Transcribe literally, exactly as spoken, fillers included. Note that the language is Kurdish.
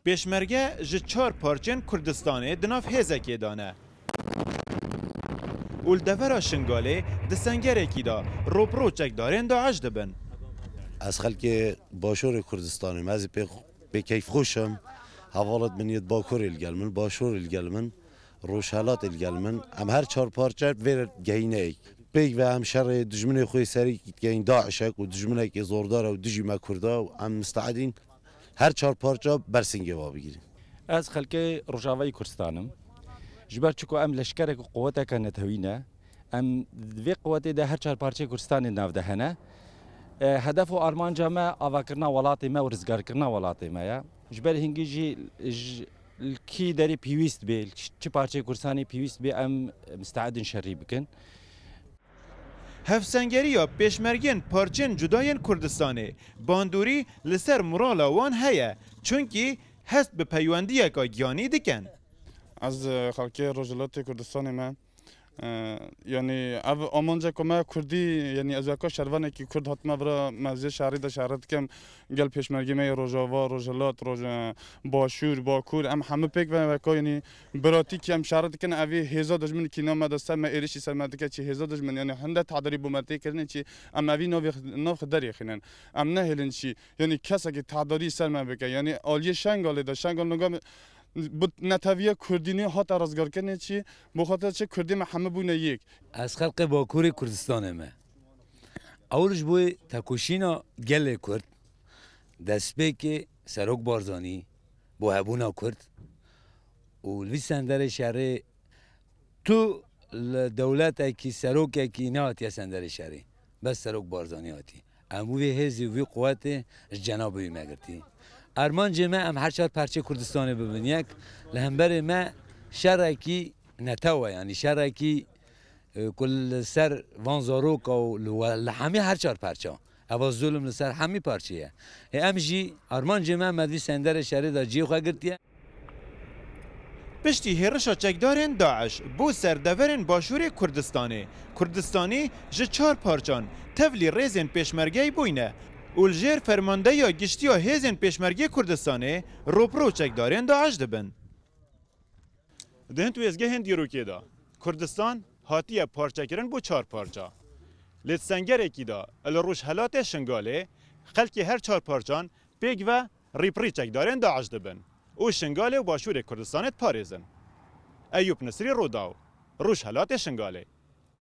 Pêşmerge ji çar parçên Kurdistanê di nav hêzekê de ne û li devera Şingalê di sengerekî de rû bi rû çekdarên DAIŞ dibin. Ez xelkê Başûrê Kurdistanê me, ez ê pê, pê keyfxweş im. Hevalêt min yê di Bakurê li gel min, Başûrê li gel min, Rojhelatê li gel min. Em her çar parçe vê gehîneyek. Pêk ve em şerê dijminê xwe yê serî dikeyin DAIŞek û dijminekî zordar e û dijî me Kurda û em misteedîn her çar parça bersingê va bigirîn. Ez xelkê Rojavayê Kurdistanê me. Ji ber çiko em leşkerek û quweteke netewî ne, em di vê quwetê de her çar parçeyê Kurdistanê nav de hene. E, hedef û armanca me avakirina welatê me û rizgarkirina welatê me ye. Ji ber hingî jî ji, li kî derê pêwîst bê, li çi parçeyê Kurdistanê pêwîst bê, em misteedin şerî bikin. Hevsengeriya pêşmergên parçên cuda yên Kurdistanê, bandorî li ser morala wan heye, çunkî hest bi peywendiyeka giyanî dikin. Ez, e, xelkê Rojhilatê Kurdistanê me. E, yanî ev amanceka me Kurdî, yanî ez weka şervanekî Kurd hatime vira, me zê şerî de şerî dikim. Gel pêşmergê me yê Rojava, Rojhilat, Roj-, e, Başûr, Bakur, em hemû pêk ve weka, yanî biratîkî em şerî dikin, evî hêza dijmin kîna me de ser me êrişî ser me dike, çi hêza dijmin, yanî hinde tedarî bo me tê kirinê çi, em evî navê, nav xwe derêxînin. Em nehêlin çi, yanî kesekî tedarî ser me bike. Yanî aliyê Şengalê de, Şengal niga bi neteviya Kurdînê hate rizgarkirinê çi, bo xatir çi Kurdê me hemû bûne yek. Ez xelkê Bakurê Kurdistanê me. Ewil ji bo tekoşîna gelê Kurd, destpêkê Serok Barzanî, bo hebûna Kurd û li vî senderê şerê tu li dewletekî, serokekî nehatiye senderê şerê. Bes Serok Barzanî hatî. Em wî hêzî û vî quwetê ji cenabê wî me girtî. Armancê me em her çar parçeyê Kurdistanê bibin yek. Li hemberê me şerekî netew e, yanî şerekî, e, ku li ser van zaroka û li we-, li hemî her çar parça. Eva zulm li ser hemî parçê ye. Ê em jî armancê me, me di vî senderê şerê de cihê xwe girtiye. Piştî hêrişa çekdarên DAIŞ bo ser deverên Başûrê Kurdistanê, Kurdistanî ji çar parçan tevlî rêzên pêşmergeyê bûyne û li jêr fermandeya giştî ya hêzên pêşmergê Kurdistanê rû bi rû çekdarên DAIŞ dibin. Di hin wêzgehên dîrokê de Kurdistan hatiye parçekirin bo çar parça. Lê di sengerekî de li rojhelatê Şingalê xelkê her çar parçan pêk ve rî bi rî çekdarên DAIŞ dibin û Şingalê û Başûrê Kurdistanê diparêzin. Eyûp Nisrî, Rûdaw, Rojhelatê Şingalê.